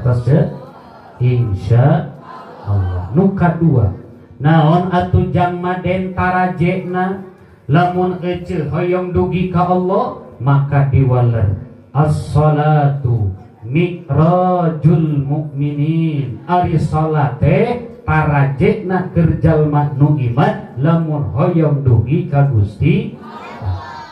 Wartos ce? Insya Allah. Nu kadua naon atuh jang maden tarajena lamun ece hoyong dugi ka Allah maka diwaler as-salatu mi'rajul mukminin. Ari salat teh tarajena keur jalma nu iman lamun hoyong dugi ka Gusti.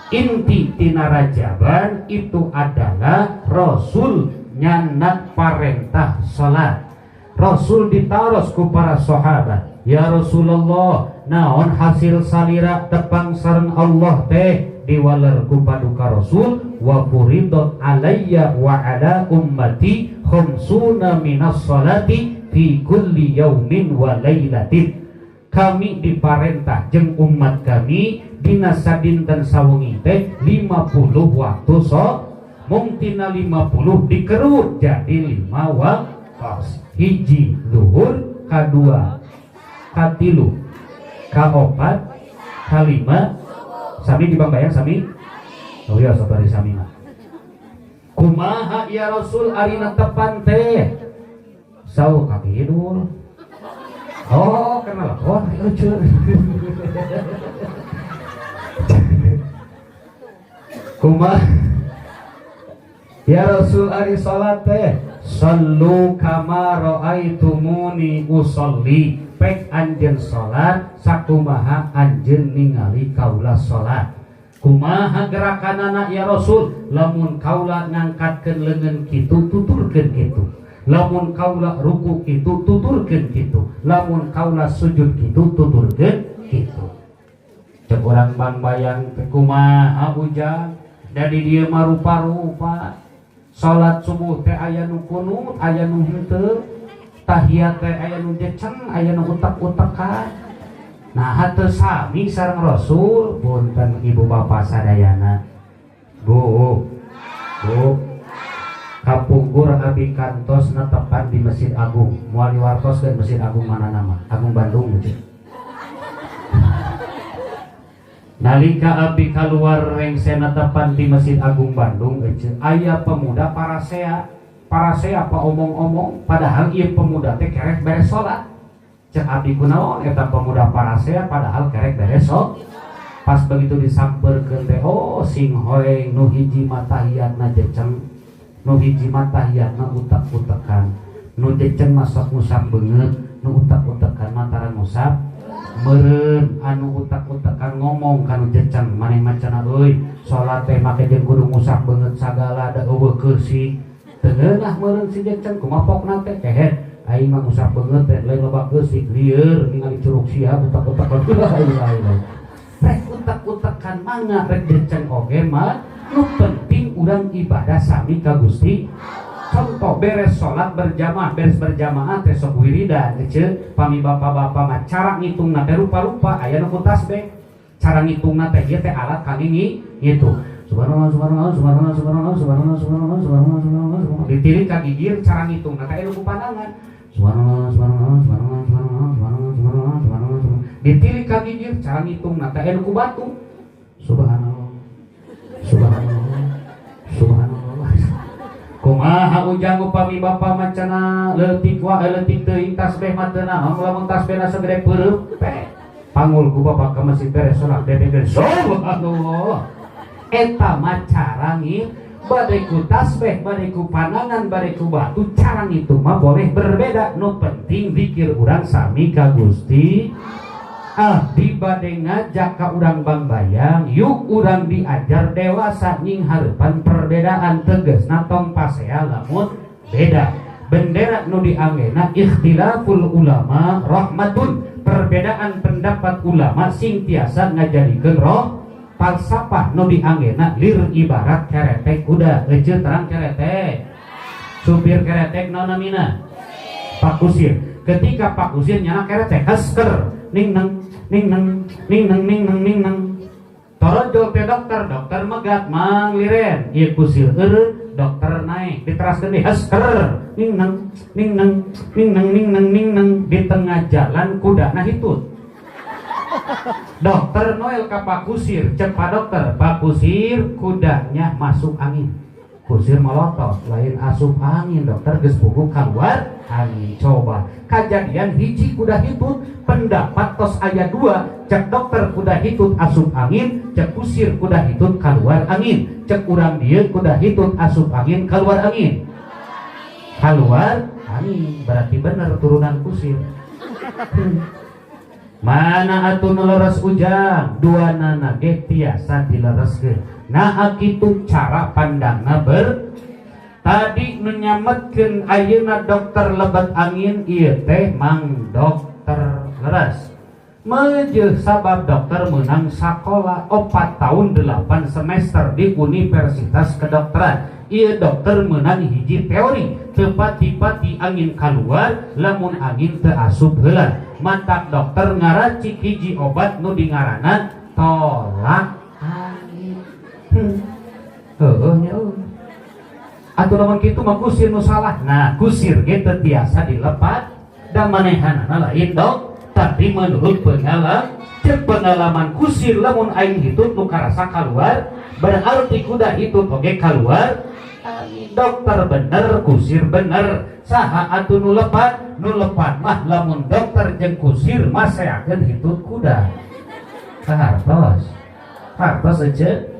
Inti tina rajaban itu adalah Rasul nyandak parentah salat. Rasul ditaros ku para sahabat, ya Rasulullah, naon hasil salira tepang sareng Allah teh? Diwaler ku paduka Rasul, wa furidat alayya wa ala ummati khamsuna minas salati fi kulli yaumin wa lailatin. Kami diparentah jeung umat kami dina sadinten sawengi teh 50 waktu so mung tina 50 dikerut jadi 5 waktu. Hiji zuhur, kadua, katilu, kaopat, kalima, sami di Bangbayang sami. Oh iya sabari sami mah. Kumaha ya Rasul arina tepan teh? Sau ka kidul. Oh, kenal. Oh, lucu. Kumaha ya Rasul ari salat teh? Sallu kama raaitumuni usolli. Pek anjeun salat sakumaha anjeun ningali kaula salat. Kumaha gerakanana ya Rasul? Lamun kaula ngangkatkeun leungeun kitu tuturkeun kitu. Lamun kaula ruku kitu tuturkeun kitu. Lamun kaula sujud kitu tuturkeun kitu. Cek urang Bangbayang teh kumaha ujang? Da di dieu mah rupa-rupa. Salat subuh teh aya nu kunut, aya nu henteu. Tahiyat teh aya nu jeceng, aya nu utek-utekan. Nah, teu sami sareng Rasul, punten ibu bapak sadayana. Bu. Bu. Kapungkur abi kantos netepan di Masjid Agung. Moal diwartoskeun Masjid Agung mana nama? Agung Bandung gitu. Nalika abi kaluar rengse netepan di Masjid Agung Bandung, aya pemuda parasea. Parasea apa omong-omong, padahal ieu pemuda teh kerek beres salat. Cek abdi kunaon eta pemuda parasea padahal kerek beres salat. Pas begitu disampeurkeun teh, oh sing hoeng nu hiji mah tahiyatna jeceng, nu hiji mah tahiyatna utek-utekan, nu jeceng mah sok ngusap beungeut, nu utek-utekan mah tara ngusap meureun. Anu utek-utekan ngomong kanu jeceng, maneh mah cenah euy salat teh make jeung kudu ngusap beungeut sagala da eueuh keusik. Teu ngeunah meureun si jeceng kumaha pokna teh kehed aing mah ngusap beungeut teh lain loba keusik lieur ningali curug sia utek-utekan. Rek utek-utekan mangga rek jeceng oge mah nu penting urang ibadah sami ka Gusti. Contoh beres salat berjamaah, beres berjamaah teh sok wiridan ece pami bapak-bapak mah cara ngitungna teh rupa-rupa, aya nu ku tasbih. Cara ngitungna teh ieu teh alat kangge ngitung. Subhanallah subhanallah subhanallah subhanallah subhanallah subhanallah subhanallah subhanallah subhanallah. Ditilik ka gigir cara ngitungna teh aya nu ku pandangan. Subhanallah subhanallah subhanallah subhanallah subhanallah subhanallah subhanallah subhanallah. Ditilik ka gigir cara ngitungna teh aya nu ku batu. Subhanallah subhanallah subhanallah. Kumaha ujang upami bapa macana leutik wae leutik teuing tasbih mah teu naon lamun tasbihna sagede peureub pe pangul ku bapa ka masjid beres salat bebe subhanallah. Eta mah cara bade ku tasbih bade ku pandangan bade ku batu cara ngitung mah boleh berbeda, nu penting zikir urang sami ka Gusti. Abdi bade ngajak ka urang Bangbayang yuk urang diajar dewasa nying hareupan perbedaan tegasna tong pasea lamun beda. Bendera nu dianggena ikhtilaful ulama rahmatun, perbedaan pendapat ulama sing tiasa ngajadikeun roh. Falsafah nu dianggena lir ibarat keretek kuda, ece terang keretek supir keretek naon namina Pak Kusir. Ketika Pak Kusir nyana keretek hesker ning neng ning neng ning neng ning neng ning neng torojol teh dokter, dokter megat mang liren ieu kusir eureun dokter naik diteraskeun deui hesker ning neng ning neng ning neng ning neng ning neng di tengah jalan kudana hitut. Dokter Noel ka Pak Kusir, cek Pak Dokter, Pak Kusir kudanya masuk angin, Kusir melotot, lain asup angin, dokter geus puguh keluar angin. Coba kejadian hiji kuda hitut, pendapat tos aya dua. Cek dokter kuda hitut asup angin, cek kusir kuda hitut keluar angin. Cek urang dieu kuda hitut asup angin, keluar angin, keluar angin, berarti bener turunan kusir. Mana atuh nu leres, Ujang? Duanana ge tiasa dilereskeun. Nah, kitu cara pandangna. Ber tadi nu nyametkeun ayeuna dokter lebet angin ieu teh mang dokter leres meujeuh, sabab dokter menang sakola 4 tahun 8 semester di Universitas Kedokteran. Ieu dokter menang hiji teori, teu pati-pati angin keluar lamun angin teu asup heula. Matak dokter ngaracik hiji obat nu dingaranan tolak angin. Heueuh nya eueuh. Atuh lamun kitu mah kusir nu salah. Nah, kusir ge teu tiasa dilepat da manehanana lain dok, tapi menurut pengalaman, cek pengalaman kusir, lamun aing hitut nu karasa keluar, berarti kuda hitut oge keluar. Dokter bener, kusir bener, saha atuh nu lepat? Nu lepat mah lamun dokter jeung kusir mah seakeun hitut kuda. Kahartos hartos aja.